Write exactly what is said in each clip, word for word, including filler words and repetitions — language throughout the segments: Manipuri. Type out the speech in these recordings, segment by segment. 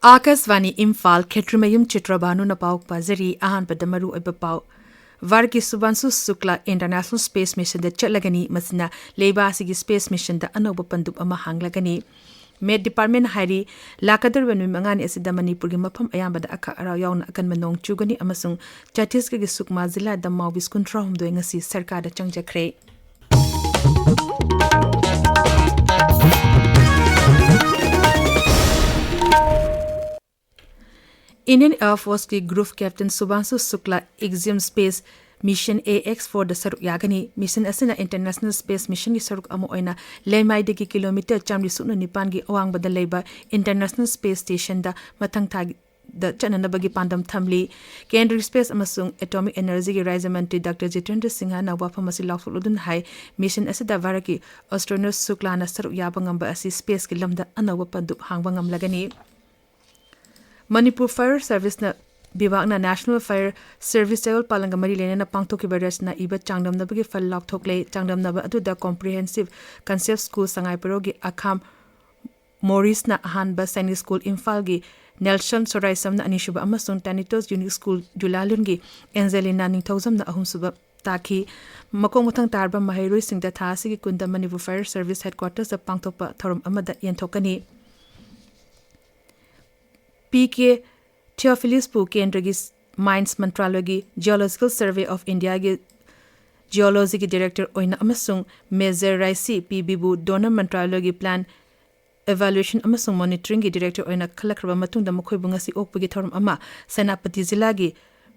ꯑꯥꯀꯥꯁꯕꯥꯅꯤ ꯏꯝꯐꯥꯜ, ꯈꯦꯇ꯭ꯔꯤꯃꯌꯨꯝ ꯆꯤꯇ꯭ꯔꯕꯥꯅꯨꯅ ꯄꯥꯎ ꯄꯥꯖꯔꯤ꯫ ꯑꯍꯥꯟꯕꯗ ꯃꯔꯨ ꯑꯣꯏꯕ ꯄꯥꯎ꯫ ꯚꯥꯔꯠꯀꯤ ꯁꯨꯚꯥꯟꯁꯨ ꯁꯨꯛꯂꯥ ꯏꯟꯇꯔꯅꯦꯁꯅꯦꯜ ꯁ꯭ꯄꯦꯁ ꯃꯤꯁꯟꯗ ꯆꯠꯂꯒꯅꯤ꯫ ꯃꯁꯤꯅ ꯂꯩꯕꯥꯛ ꯑꯁꯤꯒꯤ ꯁ꯭ꯄꯦꯁ ꯃꯤꯁꯟꯗ ꯑꯅꯧꯕ ꯄꯟꯗꯨꯞ ꯑꯃ ꯍꯥꯡꯂꯒꯅꯤ꯫ ꯃꯦꯠ ꯗꯤꯄꯥꯔꯠꯃꯦꯟꯠ ꯍꯥꯏꯔꯤ, ꯂꯥꯛꯀꯗꯧꯔꯤꯕ ꯅꯨꯃꯤꯠ ꯃꯉꯥꯅꯤ ꯑꯁꯤꯗ ꯃꯅꯤꯄꯨꯔꯒꯤ ꯃꯐꯝ ꯑꯌꯥꯝꯕꯗ ꯑꯈꯥꯛ ꯑꯔꯥꯎ ꯌꯥꯎꯅ ꯑꯀꯟꯕ ꯅꯣꯡ ꯆꯨꯒꯅꯤ ꯑꯃꯁꯨꯡ ꯆꯇꯤꯁꯒꯔꯒꯤ ꯁꯨꯛꯃꯥ ꯖꯤꯂꯥꯗ ꯃꯥꯎꯕꯤꯁ ꯀꯨꯟꯊ꯭ꯔꯥ ꯍꯨꯝꯗꯣꯏ ꯉꯁꯤ ꯁꯔꯀꯥꯔꯗ ꯆꯪꯖꯈ꯭ꯔꯦ꯫ ꯏꯟꯗꯤꯌꯟ ꯑꯦꯌꯔ ꯐꯣꯔꯁꯀꯤ group captain Shubhanshu Shukla Axiom space mission A X ꯐꯣꯔꯗ ꯁꯔꯨꯛ ꯌꯥꯒꯅꯤ꯫ ꯃꯤꯁꯟ ꯑꯁꯤꯅ ꯏꯟꯇꯔꯅꯦꯁꯅꯦꯜ ꯁ꯭ꯄꯦꯁ ꯃꯤꯁꯟꯒꯤ ꯁꯔꯨꯛ ꯑꯃ ꯑꯣꯏꯅ ꯂꯩꯃꯥꯏꯗꯒꯤ ꯀꯤꯂꯣꯃꯤꯇꯔ ꯆꯥꯝꯃꯔꯤ ꯁꯨꯞꯅ ꯅꯤꯄꯥꯟꯒꯤ ꯑꯋꯥꯡꯕꯗ ꯂꯩꯕ ꯏꯟꯇꯔꯅꯦꯁꯅꯦꯜ ꯁ꯭ꯄꯦꯁ ꯁ꯭ꯇꯦꯁꯟꯗ ꯃꯊꯪ ꯊꯥꯗ ꯆꯠꯅꯅꯕꯒꯤ ꯄꯥꯟꯗꯝ ꯊꯝꯂꯤ꯫ ꯀꯦꯟꯗ꯭ꯔꯒꯤ ꯁ꯭ꯄꯦꯁ ꯑꯃꯁꯨꯡ ꯑꯦꯇꯣꯃꯤꯛ ꯑꯦꯅꯔꯖꯤꯒꯤ ꯔꯥꯖ꯭ꯌ ꯃꯟꯇ꯭ꯔꯤ ꯗꯥꯛꯇꯔ ꯖꯤꯇꯦꯟꯗ꯭ꯔ ꯁꯤꯡꯍꯅ ꯋꯥꯐꯝ ꯑꯁꯤ ꯂꯥꯎꯊꯣꯛꯂꯗꯨꯅ ꯍꯥꯏ, ꯃꯤꯁꯟ ꯑꯁꯤꯗ ꯚꯥꯔꯠꯀꯤ ꯑꯦꯁꯇ꯭ꯔꯣꯅꯣꯠ ꯁꯨꯛꯂꯥꯅ ꯁꯔꯨꯛ ꯌꯥꯕ ꯉꯝꯕ ꯑꯁꯤ ꯁ꯭ꯄꯦꯁꯀꯤ ꯂꯝꯗ ꯑꯅꯧꯕ ꯄꯟꯗꯨꯞ ꯍꯥꯡꯕ ꯉꯝꯂꯒꯅꯤ꯫ ꯃꯅꯤꯄꯨꯔ ꯐꯥꯌꯔ ꯁꯔꯚꯤꯁꯅ ꯕꯤꯚꯥꯒꯅ ꯅꯦꯁꯅꯦꯜ ꯐꯥꯌꯔ ꯁꯔꯚꯤꯁ ꯆꯌꯣꯜ ꯄꯥꯂꯟꯒ ꯃꯔꯤ ꯂꯩꯅꯅ ꯄꯥꯡꯊꯣꯛꯈꯤꯕ ꯔꯆꯅꯥ ꯏꯕ ꯆꯥꯡꯗꯝꯅꯕꯒꯤ ꯐꯜ ꯂꯥꯎꯊꯣꯛꯂꯦ꯫ ꯆꯥꯡꯗꯝꯅꯕ ꯑꯗꯨꯗ ꯀꯣꯝꯄ꯭ꯔꯤꯍꯦꯟꯁꯤꯞ ꯀꯟꯁꯦꯞ ꯁ꯭ꯀꯨꯜ ꯁꯉꯥꯏꯄ꯭ꯔꯧꯒꯤ ꯑꯈꯥꯝ ꯃꯣꯔꯤꯁꯅ ꯑꯍꯥꯟꯕ, ꯁꯥꯏꯅꯤꯛ ꯁ꯭ꯀꯨꯜ ꯏꯝꯐꯥꯜꯒꯤ ꯅꯦꯜꯁꯟ ꯁꯣꯔꯥꯏꯁꯝꯅ ꯑꯅꯤꯁꯨꯕ ꯑꯃꯁꯨꯡ ꯇꯥꯅꯤꯇꯣꯁ ꯌꯨꯅꯤꯛ ꯁ꯭ꯀꯨꯜ ꯖꯨꯂꯥꯂꯨꯟꯒꯤ ꯑꯦꯟꯖꯦꯂꯤꯅꯥ ꯅꯤꯡꯊꯧꯖꯝꯅ ꯑꯍꯨꯝꯁꯨꯕ ꯇꯥꯈꯤ꯫ ꯃꯈꯣꯡ ꯃꯊꯪ ꯇꯥꯔꯕ ꯃꯍꯩꯔꯣꯏꯁꯤꯡꯗ ꯊꯥ ꯑꯁꯤꯒꯤ ꯀꯨꯟꯗ ꯃꯅꯤꯄꯨꯔ ꯐꯥꯌꯔ ꯁꯔꯚꯤꯁ ꯍꯦꯗꯀ꯭ꯋꯥꯇꯔꯁꯇ ꯄꯥꯡꯊꯣꯛꯄ ꯊꯧꯔꯝ ꯑꯃꯗ ꯌꯦꯟꯊꯣꯛꯀꯅꯤ꯫ ꯄꯤ ꯀꯦ ꯊꯤꯌꯣꯐꯤꯂꯤꯁꯄꯨ ꯀꯦꯟꯗ꯭ꯔꯒꯤ ꯃꯥꯏꯟꯁ ꯃꯟꯇ꯭ꯔꯥꯂꯌꯒꯤ ꯖꯤꯑꯣꯂꯣꯖꯤꯀꯦꯜ ꯁꯔꯚꯦ ꯑꯣꯐ ꯏꯟꯗꯤꯌꯥꯒꯤ ꯖꯤꯑꯣꯂꯣꯖꯤꯒꯤ ꯗꯤꯔꯦꯛꯇꯔ ꯑꯣꯏꯅ ꯑꯃꯁꯨꯡ ꯃꯦꯖꯔ ꯔꯥꯏꯁꯤ ꯄꯤ ꯕꯤꯕꯨ ꯗꯣꯅꯔ ꯃꯟꯇ꯭ꯔꯥꯂꯌꯒꯤ ꯄ꯭ꯂꯥꯟ ꯏꯚꯥꯂꯨꯑꯦꯁꯟ ꯑꯃꯁꯨꯡ ꯃꯣꯅꯤꯇꯔꯤꯡꯒꯤ ꯗꯤꯔꯦꯛꯇꯔ ꯑꯣꯏꯅ ꯈꯜꯂꯛꯈ꯭ꯔꯕ ꯃꯇꯨꯡꯗ ꯃꯈꯣꯏꯕꯨ ꯉꯁꯤ ꯑꯣꯛꯄꯒꯤ ꯊꯧꯔꯝ ꯑꯃ ꯁꯦꯅꯥꯄꯇꯤ ꯖꯤꯂꯥꯒꯤ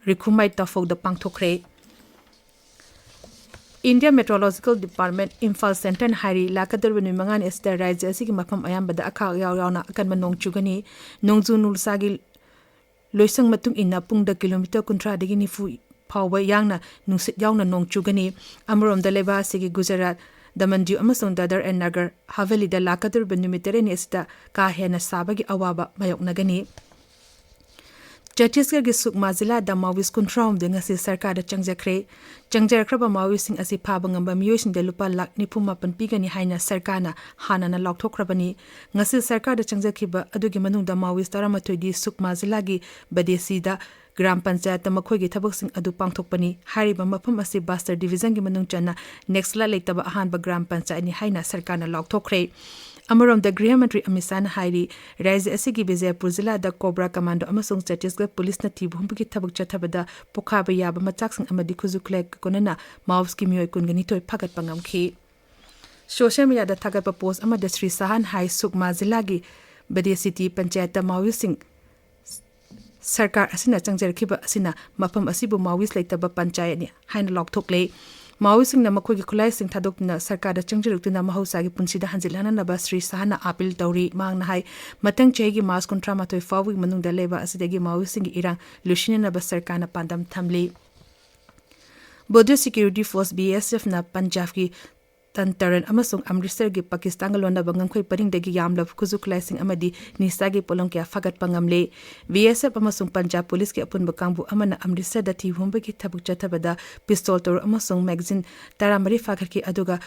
ꯔꯤꯈꯨꯃꯥꯏ ꯇꯥꯐꯧꯗ ꯄꯥꯡꯊꯣꯛꯈ꯭ꯔꯦ꯫ ꯏꯟꯗꯤꯌꯥ ꯃꯦꯇ꯭ꯔꯣꯂꯣꯖꯤꯀꯦꯜ ꯗꯤꯄꯥꯔꯠꯃꯦꯟꯠ ꯏꯝꯐꯥꯜ ꯁꯦꯟꯇꯔꯅ ꯍꯥꯏꯔꯤ, ꯂꯥꯛꯀꯗꯧꯔꯤꯕ ꯅꯨꯃꯤꯠ ꯃꯉꯥꯅꯤ ꯑꯁꯤꯗ ꯔꯥꯖ꯭ꯌ ꯑꯁꯤꯒꯤ ꯃꯐꯝ ꯑꯌꯥꯝꯕꯗ ꯑꯈꯥꯛ ꯑꯌꯥꯎ ꯌꯥꯎꯅ ꯑꯀꯟꯕ ꯅꯣꯡ ꯆꯨꯒꯅꯤ꯫ ꯅꯣꯡꯖꯨ ꯅꯨꯡꯁꯥꯒꯤ ꯂꯣꯏꯁꯪ ꯃꯇꯨꯡ ꯏꯟꯅ ꯄꯨꯡꯗ ꯀꯤꯂꯣꯃꯤꯇꯔ ꯀꯨꯟꯊ꯭ꯔꯥꯗꯒꯤ ꯅꯤꯐꯨ ꯐꯥꯎꯕ ꯌꯥꯡꯅ ꯅꯨꯡꯁꯤꯠ ꯌꯥꯎꯅ ꯅꯣꯡ ꯆꯨꯒꯅꯤ꯫ ꯑꯃꯔꯣꯝꯗ ꯂꯩꯕꯥꯛ ꯑꯁꯤꯒꯤ ꯒꯨꯖꯔꯥꯠ, ꯗꯃꯟꯗꯤꯌꯨ ꯑꯃꯁꯨꯡ ꯗꯥꯗꯔ ꯑꯦꯟ ꯅꯒꯔ ꯍꯥꯚꯦꯂꯤꯗ ꯂꯥꯛꯀꯗꯧꯔꯤꯕ ꯅꯨꯃꯤꯠ ꯇꯔꯦꯠꯅꯤ ꯑꯁꯤꯗ ꯀꯥ ꯍꯦꯟꯅ ꯁꯥꯕꯒꯤ ꯑꯋꯥꯕ ꯃꯥꯌꯣꯛꯅꯒꯅꯤ꯫ ꯆꯇꯤꯁꯒꯔꯒꯤ ꯁꯨꯛꯃꯥ ꯖꯤꯂꯥꯗ ꯃꯥꯑꯣꯏꯁ ꯀꯨꯟꯊ꯭ꯔꯥ ꯍꯨꯝꯗꯣꯏ ꯉꯁꯤ ꯁꯔꯀꯥꯔꯗ ꯆꯪꯖꯈ꯭ꯔꯦ꯫ ꯆꯪꯖꯔꯛꯈ꯭ꯔꯕ ꯃꯥꯑꯣꯏꯁꯤꯡ ꯑꯁꯤ ꯐꯥꯕ ꯉꯝꯕ ꯃꯤꯑꯣꯏꯁꯤꯡꯗ ꯂꯨꯄꯥ ꯂꯥꯈ ꯅꯤꯐꯨ ꯃꯥꯄꯟ ꯄꯤꯒꯅꯤ ꯍꯥꯏꯅ ꯁꯔꯀꯥꯔꯅ ꯍꯥꯟꯅꯅ ꯂꯥꯎꯊꯣꯛꯈ꯭ꯔꯕꯅꯤ꯫ ꯉꯁꯤ ꯁꯔꯀꯥꯔꯗ ꯆꯪꯖꯈꯤꯕ ꯑꯗꯨꯒꯤ ꯃꯅꯨꯡꯗ ꯃꯥꯑꯣꯏꯁ ꯇꯔꯥꯃꯥꯊꯣꯏꯗꯤ ꯁꯨꯛꯃꯥ ꯖꯤꯂꯥꯒꯤ ꯕꯗꯦꯁꯤꯗ ꯒ꯭ꯔꯥꯝ ꯄꯟꯆꯥꯌꯠꯇ ꯃꯈꯣꯏꯒꯤ ꯊꯕꯛꯁꯤꯡ ꯑꯗꯨ ꯄꯥꯡꯊꯣꯛꯄꯅꯤ꯫ ꯍꯥꯏꯔꯤꯕ ꯃꯐꯝ ꯑꯁꯤ ꯕꯁꯇꯔ ꯗꯤꯚꯤꯖꯟꯒꯤ ꯃꯅꯨꯡ ꯆꯟꯅ ꯅꯦꯛꯁꯂꯥꯏꯠ ꯂꯩꯇꯕ ꯑꯍꯥꯟꯕ ꯒ꯭ꯔꯥꯝ ꯄꯟꯆꯥꯌꯠꯅꯤ ꯍꯥꯏꯅ ꯁꯔꯀꯥꯔꯅ ꯂꯥꯎꯊꯣꯛꯈ꯭ꯔꯦ꯫ ꯑꯃꯔꯣꯝꯗ, ꯒ꯭ꯔꯤꯍ ꯃꯟꯇ꯭ꯔꯤ ꯑꯃꯤꯠ ꯁꯥꯍꯅ ꯍꯥꯏꯔꯤ, ꯔꯥꯖ꯭ꯌ ꯑꯁꯤꯒꯤ ꯕꯤꯖꯌꯄꯨꯔ ꯖꯤꯂꯥꯗ ꯀꯣꯕ꯭ꯔꯥ ꯀꯃꯥꯟꯗꯣ ꯑꯃꯁꯨꯡ ꯆꯇꯤꯁꯒꯔ ꯄꯨꯂꯤꯁꯅ ꯊꯤꯕ ꯍꯨꯝꯕꯒꯤ ꯊꯕꯛ ꯆꯠꯊꯕꯗ ꯄꯣꯈꯥꯕ ꯌꯥꯕ ꯃꯆꯥꯛꯁꯤꯡ ꯑꯃꯗꯤ ꯈꯨꯠꯁꯨ ꯈꯨꯠꯂꯥꯏꯒ ꯀꯣꯟꯅꯅ ꯃꯥꯑꯣꯁꯀꯤ ꯃꯤꯑꯣꯏ ꯀꯨꯟꯒ ꯅꯤꯊꯣꯏ ꯐꯥꯒꯠꯄ ꯉꯝꯈꯤ꯫ ꯁꯣꯁꯤꯌꯦꯜ ꯃꯤꯗꯤꯌꯥꯗ ꯊꯥꯒꯠꯄ ꯄꯣꯁ ꯑꯃꯗ ꯁ꯭ꯔꯤ ꯁꯥꯍꯟ ꯍꯥꯏ, ꯁꯨꯛꯃꯥ ꯖꯤꯂꯥꯒꯤ ꯕꯗꯦꯁꯤꯇꯤ ꯄꯟꯆꯥꯌꯠꯇ ꯃꯥꯑꯣꯏꯁꯤꯡ ꯁꯔꯀꯥꯔ ꯑꯁꯤꯅ ꯆꯪꯖꯔꯛꯈꯤꯕ ꯑꯁꯤꯅ ꯃꯐꯝ ꯑꯁꯤꯕꯨ ꯃꯥꯑꯣꯏꯁ ꯂꯩꯇꯕ ꯄꯟꯆꯥꯌꯠꯅꯤ ꯍꯥꯏꯅ ꯂꯥꯎꯊꯣꯛꯂꯦ꯫ ꯃꯥꯑꯣꯏꯁꯤꯡꯅ ꯃꯈꯣꯏꯒꯤ ꯈꯨꯠꯂꯥꯏꯁꯤꯡ ꯊꯥꯗꯣꯛꯇꯨꯅ ꯁꯔꯀꯥꯔꯗ ꯆꯪꯖꯔꯛꯇꯨꯅ ꯃꯍꯧꯁꯥꯒꯤ ꯄꯨꯟꯁꯤꯗ ꯍꯟꯖꯤꯜꯍꯟꯅꯅꯕ ꯁ꯭ꯔꯤ ꯁꯥꯍꯅ ꯑꯥꯄꯤꯜ ꯇꯧꯔꯤ꯫ ꯃꯍꯥꯛꯅ ꯍꯥꯏ, ꯃꯊꯪ ꯆꯍꯤꯒꯤ ꯃꯥꯔꯆ ꯀꯨꯟꯊ꯭ꯔꯥ ꯃꯥꯊꯣꯏ ꯐꯥꯎꯕꯒꯤ ꯃꯅꯨꯡꯗ ꯂꯩꯕꯥꯛ ꯑꯁꯤꯗꯒꯤ ꯃꯥꯑꯣꯏꯁꯤꯡꯒꯤ ꯏꯔꯥꯡ ꯂꯣꯏꯁꯤꯟꯅꯅꯕ ꯁꯔꯀꯥꯔꯅ ꯄꯥꯟꯗꯝ ꯊꯝꯂꯤ꯫ ꯕꯣꯔꯗꯔ ꯁꯦꯀ꯭ꯌꯨꯔꯤꯇꯤ ꯐꯣꯔꯁ, ꯕꯤ ꯑꯦꯁ ꯑꯦꯐꯅ ꯄꯟꯖꯥꯕꯀꯤ ꯇꯟꯇꯔꯟ ꯑꯃꯁꯨꯡ ꯑꯃꯔꯤꯠꯁꯔꯒꯤ ꯄꯥꯀꯤꯁꯇꯥꯟꯒ ꯂꯣꯟꯅꯕ ꯉꯝꯈꯩ ꯄꯔꯤꯡꯗꯒꯤ ꯌꯥꯝꯂꯕ ꯈꯨꯠꯁꯨ ꯈꯨꯠꯂꯥꯏꯁꯤꯡ ꯑꯃꯗꯤ ꯅꯤꯁꯥꯒꯤ ꯄꯣꯠꯂꯝ ꯀꯌꯥ ꯐꯥꯒꯠꯄ ꯉꯝꯂꯦ꯫ ꯕꯤ ꯑꯦꯁ ꯑꯦꯐ ꯑꯃꯁꯨꯡ ꯄꯟꯖꯥꯕ ꯄꯨꯂꯤꯁꯀꯤ ꯑꯄꯨꯟꯕ ꯀꯥꯡꯕꯨ ꯑꯃꯅ ꯑꯃꯔꯤꯠꯁꯔꯗ ꯊꯤ ꯍꯨꯝꯕꯒꯤ ꯊꯕꯛ ꯆꯠꯊꯕꯗ ꯄꯤꯁꯇꯣꯜ ꯇꯔꯨꯛ ꯑꯃꯁꯨꯡ ꯃꯦꯒꯥꯖꯤꯟ ꯇꯔꯥꯃꯔꯤ ꯐꯥꯒꯠꯈꯤ, ꯑꯗꯨꯒ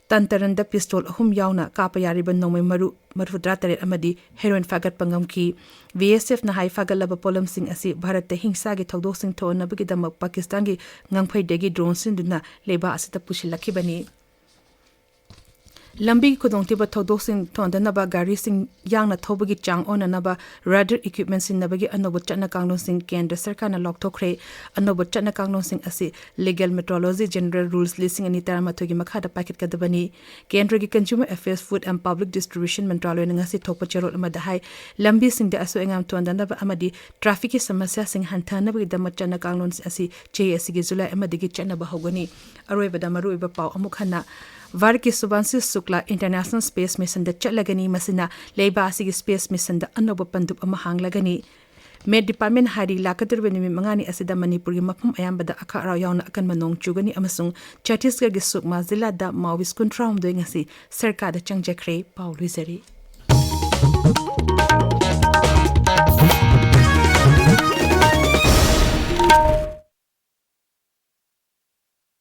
ꯇꯟꯇꯔꯟꯗ ꯄꯤꯁꯇꯣꯜ ꯑꯍꯨꯝ ꯌꯥꯎꯅ ꯀꯥꯞꯄ ꯌꯥꯔꯤꯕ ꯅꯣꯡꯃꯩ ꯃꯔꯨ ꯃꯔꯤꯐꯨꯇꯔꯥ ꯇꯔꯦꯠ ꯑꯃꯗꯤ ꯍꯦꯔꯣꯏꯟ ꯐꯥꯒꯠꯄ ꯉꯝꯈꯤ꯫ ꯕꯤ ꯑꯦꯁ ꯑꯦꯐꯅ ꯍꯥꯏ, ꯐꯥꯒꯠꯂꯕ ꯄꯣꯠꯂꯝꯁꯤꯡ ꯑꯁꯤ ꯚꯥꯔꯠꯇ ꯍꯤꯡꯁꯥꯒꯤ ꯊꯧꯗꯣꯛꯁꯤꯡ ꯊꯣꯛꯍꯟꯅꯕꯒꯤꯗꯃꯛ ꯄꯥꯀꯤꯁꯇꯥꯟꯒꯤ ꯉꯝꯈꯩꯗꯒꯤ ꯗ꯭ꯔꯣꯟ ꯁꯤꯖꯤꯟꯅꯗꯨꯅ ꯂꯩꯕꯥꯛ ꯑꯁꯤꯗ ꯄꯨꯁꯤꯜꯂꯛꯈꯤꯕꯅꯤ꯫ ꯂꯝꯕꯤꯒꯤ ꯈꯨꯗꯣꯡꯊꯤꯕ ꯊꯧꯗꯣꯛꯁꯤꯡ ꯊꯣꯛꯍꯟꯗꯅꯕ ꯒꯥꯔꯤꯁꯤꯡ ꯌꯥꯡꯅ ꯊꯧꯕꯒꯤ ꯆꯥꯡ ꯑꯣꯟꯅꯅꯕ ꯔꯥꯗꯥꯔ ꯏꯀ꯭ꯋꯤꯞꯃꯦꯟ ꯁꯤꯖꯤꯟꯅꯕꯒꯤ ꯑꯅꯧꯕ ꯆꯠꯅ ꯀꯥꯡꯂꯣꯟꯁꯤꯡ ꯀꯦꯟꯗ꯭ꯔ ꯁꯔꯀꯥꯔꯅ ꯂꯥꯎꯊꯣꯛꯈ꯭ꯔꯦ꯫ ꯑꯅꯧꯕ ꯆꯠꯅ ꯀꯥꯡꯂꯣꯟꯁꯤꯡ ꯑꯁꯤ ꯂꯤꯒꯦꯜ ꯃꯦꯇ꯭ꯔꯣꯂꯣꯖꯤ ꯖꯦꯅꯔꯦꯜ ꯔꯨꯜꯁ ꯂꯤꯁꯤꯡ ꯑꯅꯤ ꯇꯔꯥꯃꯥꯊꯣꯏꯒꯤ ꯃꯈꯥꯗ ꯄꯥꯏꯈꯠꯀꯗꯕꯅꯤ꯫ ꯀꯦꯟꯗ꯭ꯔꯒꯤ Consumer Affairs, Food and Public Distribution ꯃꯟꯇ꯭ꯔꯥꯂꯣꯏꯅ ꯉꯁꯤ ꯊꯣꯛꯄ ꯆꯦꯔꯣꯜ ꯑꯃꯗ ꯍꯥꯏ, ꯂꯝꯕꯤꯁꯤꯡꯗ ꯑꯁꯣꯏ ꯑꯉꯥꯝ ꯊꯣꯛꯍꯟꯗꯅꯕ ꯑꯃꯗꯤ ꯇ꯭ꯔꯥꯐꯤꯛꯀꯤ ꯁꯃꯁ꯭ꯌꯥꯁꯤꯡ ꯍꯟꯊꯍꯟꯅꯕꯒꯤꯗꯃꯛ ꯆꯠꯅ ꯀꯥꯡꯂꯣꯟ ꯑꯁꯤ ꯆꯍꯤ ꯑꯁꯤꯒꯤ ꯖꯨꯂꯥꯏ ꯑꯃꯗꯒꯤ ꯆꯠꯅꯕ ꯍꯧꯒꯅꯤ꯫ ꯑꯔꯣꯏꯕꯗ ꯃꯔꯨꯑꯣꯏꯕ ꯄꯥꯎ ꯑꯃꯨꯛ ꯍꯟꯅ, ꯚꯥꯔꯠꯀꯤ ꯁꯨꯚꯥꯟꯁꯨ ꯁꯨꯛꯂꯥ ꯏꯟꯇꯔꯅꯦꯁꯅꯦꯜ ꯁ꯭ꯄꯦꯁ ꯃꯤꯁꯟꯗ ꯆꯠꯂꯒꯅꯤ꯫ ꯃꯁꯤꯅ ꯂꯩꯕꯥꯛ ꯑꯁꯤꯒꯤ ꯁ꯭ꯄꯦꯁ ꯃꯤꯁꯟꯗ ꯑꯅꯧꯕ ꯄꯟꯗꯨꯞ ꯑꯃ ꯍꯥꯡꯂꯒꯅꯤ꯫ ꯃꯦꯠ ꯗꯤꯄꯥꯔꯠꯃꯦꯟ ꯍꯥꯏꯔꯤ, ꯂꯥꯛꯀꯗꯧꯔꯤꯕ ꯅꯨꯃꯤꯠ ꯃꯉꯥꯅꯤ ꯑꯁꯤꯗ ꯃꯅꯤꯄꯨꯔꯒꯤ ꯃꯐꯝ ꯑꯌꯥꯝꯕꯗ ꯑꯈꯥꯛ ꯑꯔꯥꯎ ꯌꯥꯎꯅ ꯑꯀꯟꯕ ꯅꯣꯡ ꯆꯨꯒꯅꯤ ꯑꯃꯁꯨꯡ ꯆꯇꯤꯁꯒꯔꯒꯤ ꯁꯨꯛꯃꯥ ꯖꯤꯂꯥꯗ ꯃꯥꯑꯣꯏꯁ ꯀꯨꯟꯊ꯭ꯔꯥ ꯍꯨꯝꯗꯣꯏ ꯉꯁꯤ ꯁꯔꯀꯥꯔꯗ ꯆꯪꯖꯈ꯭ꯔꯦ꯫ ꯄꯥꯎ ꯂꯣꯏꯖꯔꯦ꯫